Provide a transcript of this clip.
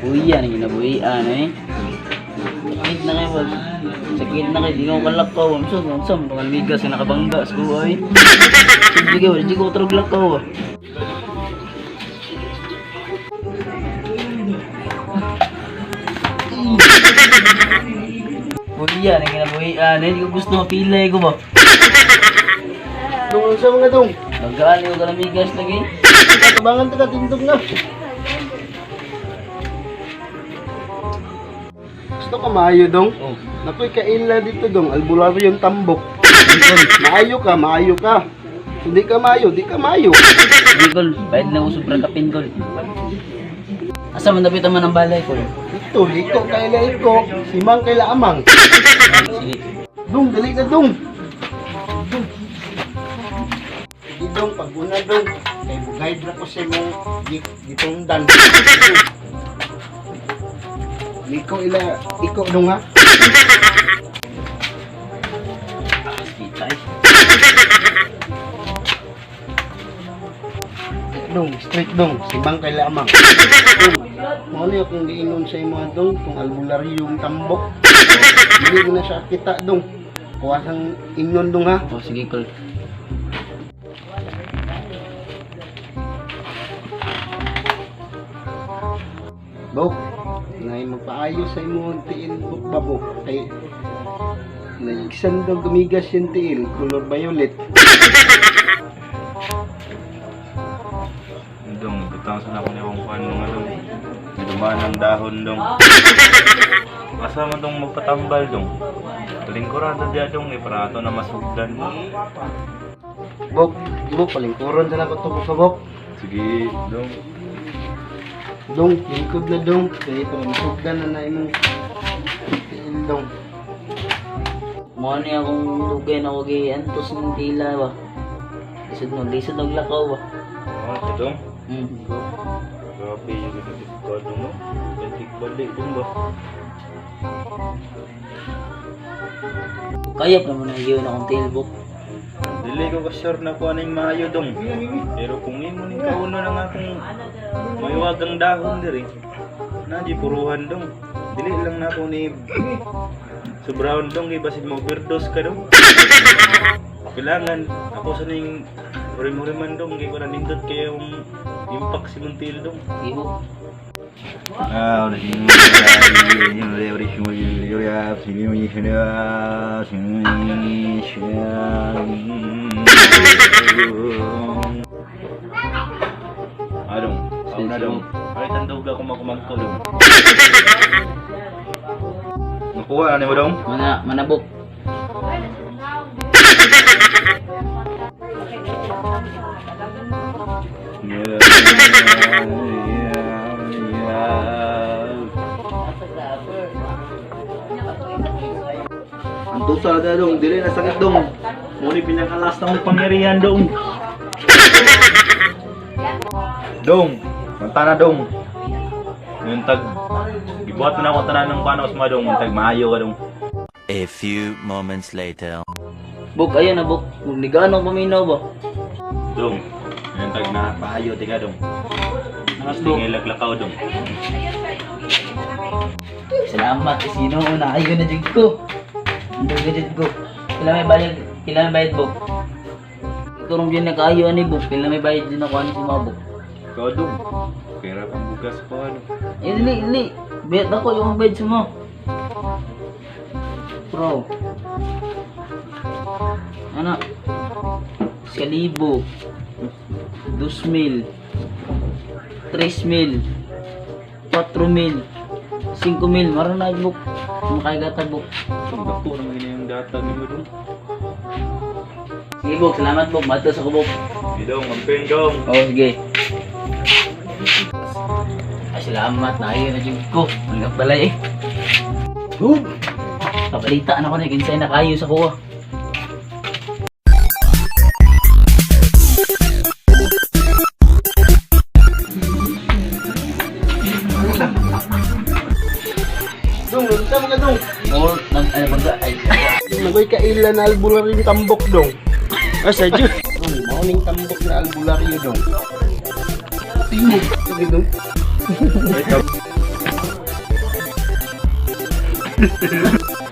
Buya na ginabuhian eh. Sakit na kayo wag. Sakit na kayo, di ko kalakaw. Amsam, amsam. Pangalmigas ka nakabangga sa kuha eh. Sige, wala di ko trog lakaw ah. Buya na ginabuhian eh. Di ko gusto mapilay ko ba? Dong, sa mga dong. Banggaan ko kalamigas lagi. Tabangan ta ka tindog na. Gusto ka maayo dong? Oh. Nakoy kaila dito dong, albularyo yung tambok. Maayo ka, maayo ka. Hindi ka maayo, di ka maayo. Sige kol, bayad na ko sobrang kapin kol. Asa man dapat man ang balay kol? Ito, liko kaila iko, simang kaila amang. Sige. Dong, dali na dong. Dong. Sige dong, pag-una dong. Kay bugay ra ko sa imong gitungdan. Liko ila, iko dong ha. Kita eh. Dong, straight dong, simang kay lamang. Dong, mao ni akong giingon sa imo dong, kung albularyong tambok. Dili ko na siya kita dong. Kuha sang ingon dong ha. Oh, sige kol. Bok, nay magpaayo sa imo ang tiil bok babo kay naigsan daw gumigas yung tiil, color violet. Dong, butang sa ako niyong kuan mga dong. Dumaan ang dahon dong. Asa man dong magpatambal dong. Lingkuran ta diya dong, eh, para ato na masugdan. Bok, bok palingkuron sa nako to bok bok. Sige, dong. Dong, lingkod na dong kay para masugdan na na imong tiil dong. Mo ni akong dugay na ko antos ng tila ba. Lisod no, lisod og lakaw ba. Oh, ito dong. Grabe yung ginagod dong no. Bentik balik dong ba? Kaya pa mo na yun akong tailbook. Dili ko ka sure na kuan ning maayo dong. Pero kung imo ning kauno na nga kung mahiwagang dahon diri. Na di puruhan dong. Dili lang na ako ni sobrahon dong kay basin mo overdose ka dong. Kailangan ako sa ning hurim-huriman dong kay para nindot kayo yung impact si Montil dong. Sige bok. Adong, ako na dong. Ay, tandog ako makumagko dong. Nakuha na nimo dong? Mana manabok. Ang tusa na dong, dili na sakit dong. Muni pinakalas na akong pangyarihan dong. Dong, manta na dong. Yung tag, gibuhat na ako tanan ng panos mo dong, yung tag maayo ka dong. A few moments later. Bok ayo na bok. Nigaan ako paminaw ba. Dong, yung tag na paayo tika dong. Mas bok. Tingay laglakaw dong. Salamat eh, sino na ayo na jud ko. Dugay jud ko. Kila may bayad, kila may bayad bok. Ikaw rin na kaayo ani bok, kila may bayad din ako ani si mga bok. Ikaw dong, pera pang bugas ko ano. Eh, dili, dili. Bayad ako yung bayad sa mo. Bro. Ano? Kalibo. 2,000. 3,000. 4,000. 5,000. Maroon na book. Makaigatag book. Dong, dako naman yun yung data nimo dong. Sige book, salamat book. Matos ako book. Sige dong, amping dong. Oo, sige. Ay, salamat. Naayo na jud ko. Hanggang balay eh. Boom! Pabalita na ko na. Kinsay na kayo sa kuha. Dong, unsa mga dong? Or, nag, ano, mag, ay, Nagoy kaila na albularyo yung tambok dong. Ah, sa Diyos. Dong, mao ning tambok na albularyo dong. Tingog, sige dong. Ay, Bye.